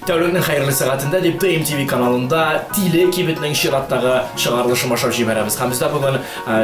Тәүлекнең хәерле сәгатендә дип TMTV каналында Тиле кибетнең чираттагы чыгарылышын башлап җибәрәбез. Һәм бездә бүген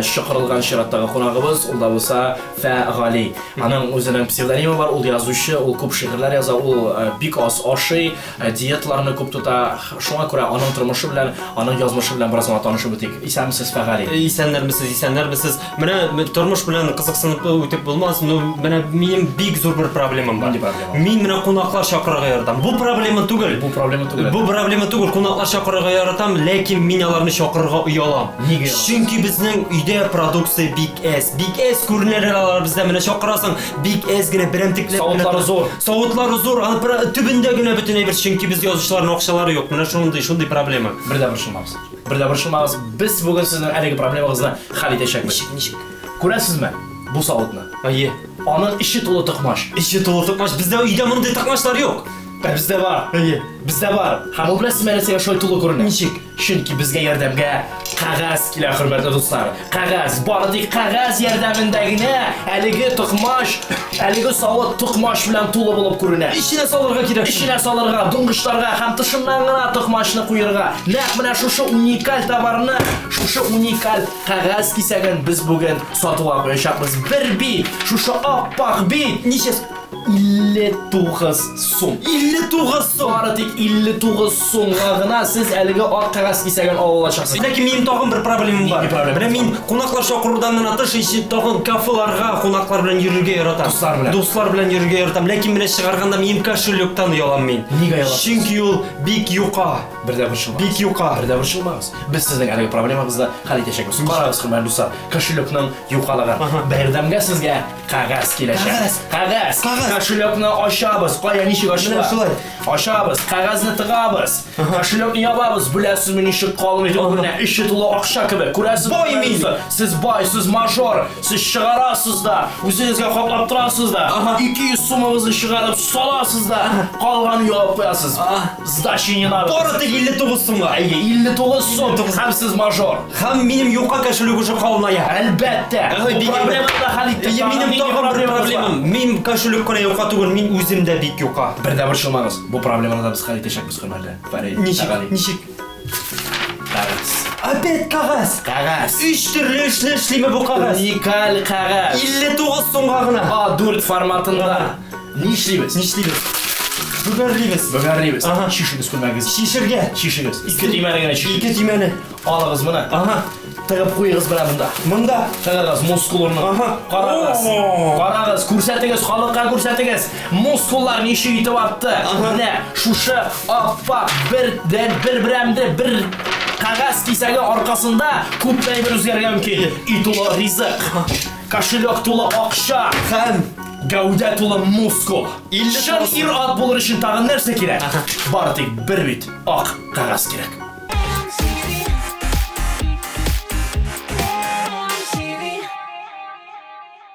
чакырылган чираттагы кунагыбыз, ул да булса Фәгали. Аның үзенең псевдонимы бар, ул язучы, ул күп шигырьләр яза, ул бик аз ашый, диеталарны күп тота. Шуңа күрә аның тормышы белән, аның язмышы белән бераз гына танышып үтик. Исәнмесез, Фәгали. Исәннәрмесез, исәннәрмесез. Менә тормыш белән кызыксынып үтеп булмас, но менә минем бик зур бер проблемам бар. Нинди проблема? Мин менә кунаклар чакырырга яратам. Бу проблема түгел. Бу проблема түгел. Бу проблема түгел. Кунаклар чакырырга яратам, ләкин мин аларны чакырырга оялам. Нигә? Чөнки безнең өйдә продукция бик әз. Бик әз күренәләр алар бездә. Менә чакырасың, бик әз генә берәмтекләп кенә Савытлары зур. Савытлары зур, аны төбендә генә бөтен әйбер, чөнки без язучыларның акчалары юк. Менә шундый, шундый проблема. Бер дә борчылмагыз. Бер дә борчылмагыз, без бүген сезнең әлеге проблемагызны хәл итәчәкбез. Ничек, ничек? Күрәсезме бу савытны? Әйе. Аның эче тулы токмач. Эче тулы токмач. Бездә өйдә мондый токмачлар юк. Ә бездә бар. Әйе. Бездә бар. Һәм ул беләсезме нәрсәгә шулай тулы күренә? Ничек? Чөнки безгә ярдәмгә кәгазь килә, хөрмәтле дуслар. Кәгазь, бары тик кәгазь ярдәмендә генә әлеге токмач, әлеге савыт токмач белән тулы булып күренә. Эченә салырга кирәк. Эченә салырга, дуңгычларга һәм тышыннан гына токмачны куерга. Нәкъ менә шушы уникаль товарны, шушы уникаль кәгазь кисәген без бүген сатуга куячакбыз. Бер бит, шушы ап-ак бит. Ничә? 59 сум. 59 сум. Бары тик 59 сумга гына сез әлеге ак кәгазь кисәген ала алачаксыз. Ләкин минем тагын бер проблемам бар. Нинди проблема? Менә мин кунаклар чакырудан гына тыш еще тагын кафеларга кунаклар белән йөрергә яратам. Дуслар белән. Дуслар белән йөрергә яратам. Ләкин менә чыгарганда минем кошелектан оялам мин. Нигә ояласыз? Чөнки ул бик юка. Бер дә борчылмагыз. Бик юка. Бер дә борчылмагыз. Без сезнең әлеге проблемагызны хәл итәчәкбез. Карагыз, хөрмәтле дуслар, кошелекның юкалыгын. Бердәмгә сезгә Кәгазь киләчәк. Кәгазь. Кәгазь. Кәгазь. Кошелекны ачабыз. Кая ничек ачыла? Менә шулай. Ачабыз, кәгазьне тыгабыз. Кошелекны ябабыз. Беләсезме ничек калын итеп күренә? Эче тулы акча кебек. Күрәсез? Бай мин. Сез бай, сез мажор. Сез чыгарасыз да, үзегезгә каплап торасыз да. 200 сумыгызны чыгарып саласыз да, калганын ябып куясыз. Сдачи не надо. Бары тик 59 сумга. Әйе, 59 сум. Һәм сез мажор. Һәм минем юка кошелек уже калыная. Әлбәттә. Әй, Бу бик проблеманы да хәл иттек. Әйе, минем Нинди тагын бер проблемагыз бар? проблемам. Мин кошелек кына юка түгел, мин үзем дә бик юка. Бер дә борчылмагыз. Бу проблеманы да без хәл итәчәкбез, хөрмәтле Фәрит. Ничек? Тәгали. Ничек? Кәгазь. Опять кәгазь. Кәгазь. Өч төрле эшне эшлиме бу кәгазь? Уникаль кәгазь. 59 сумга гына. А4 форматында. Нишлибез? Нишлибез? Бөгәрлибез. Бөгәрлибез. Ага. Чишегез күлмәгегез. Чишергә. Чишегез. Ике төймәне генә чишегез. Ике төймәне. Алыгыз моны. Ага. Тыгып куегыз менә монда. Монда. Тыгыгыз мускулларны. Ага. Карагыз. О! Карагыз, күрсәтегез, халыкка күрсәтегез. Мускуллар ничек итеп артты. Менә шушы ап-ак бер дә бер берәмде бер кәгазь кисәге аркасында күп әйбер үзгәрергә мөмкин. Өй тулы ризык, кошелек тулы акча Һәм гәүдә тулы мускул. 59 Чын ир-ат булыр өчен тагын нәрсә кирәк? Бары тик бер бит ак кәгазь кирәк.